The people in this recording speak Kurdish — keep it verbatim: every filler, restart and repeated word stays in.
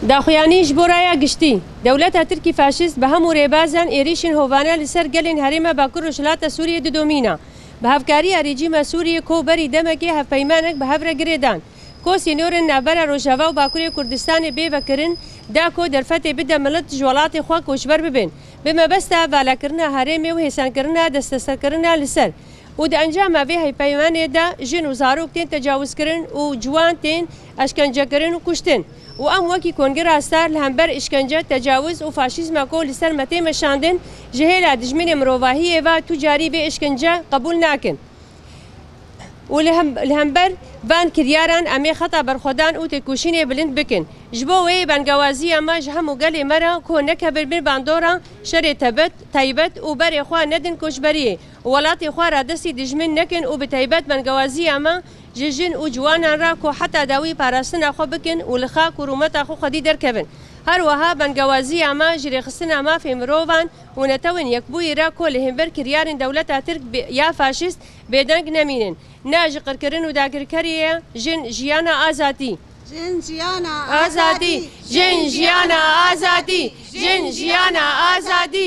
Daxuyanî ji bo raya giştî. Dewleta Tirkî faşîst bi hemû rêbazan êrîşên hovane li ser gelên herêma Bakur Rojhilata Sûriyê didomîna. Bi hevkariya rejîma Sûriyê ku berî demekê hevpeymanek bi hev re girêdan, ku sînorên navbera Rojava û Bakurê Kurdistanê bê vekirin, da ku derfetê bide milet ji welatê xwe koçber bibin. Bi mebesta valakirina herêmê û hêsankirina desteserkirina li ser û di encama vê hevpeymanê de jin û zarok tên tecawizkirin û ciwan tên eşkencekirin û kuştin û em wekî Kongera Star li hember îşkence, tecawiz û faşîzma ku li ser me tê meşandin, ji hêla dijminê mirovahiyê ve tu carî vê îşkence qebûl nakin. Û li hem-, li hember van kiryaran em ê xeta berxwedan û têkoşînê bilind bikin. Ji bo wê bengewaziya me ji hemû gelê me re ku nekevin bin bandora şerê tebet, taybet û berê xwe nedin koçberiyê û welatê xwe radestî dijmin nekin û bi taybet bengewaziya me ji jin û ciwanan re ku heta dawî parastina xwe bikin û li xak û rûmeta xwe xwedî derkevin. Her wiha bengewaziya me ji rêxistina mafê mirovan û Netewên Yekbûyî re ku li hember kiryarên dewleta Tirk bê-, ya faşîst bêdeng nemînin. Ne ji qirkirin û dagirkeriyê ye, jin jiyana azadî. Jin jiyana azadî. Jin jiyana azadî. Jin jiyana azadî.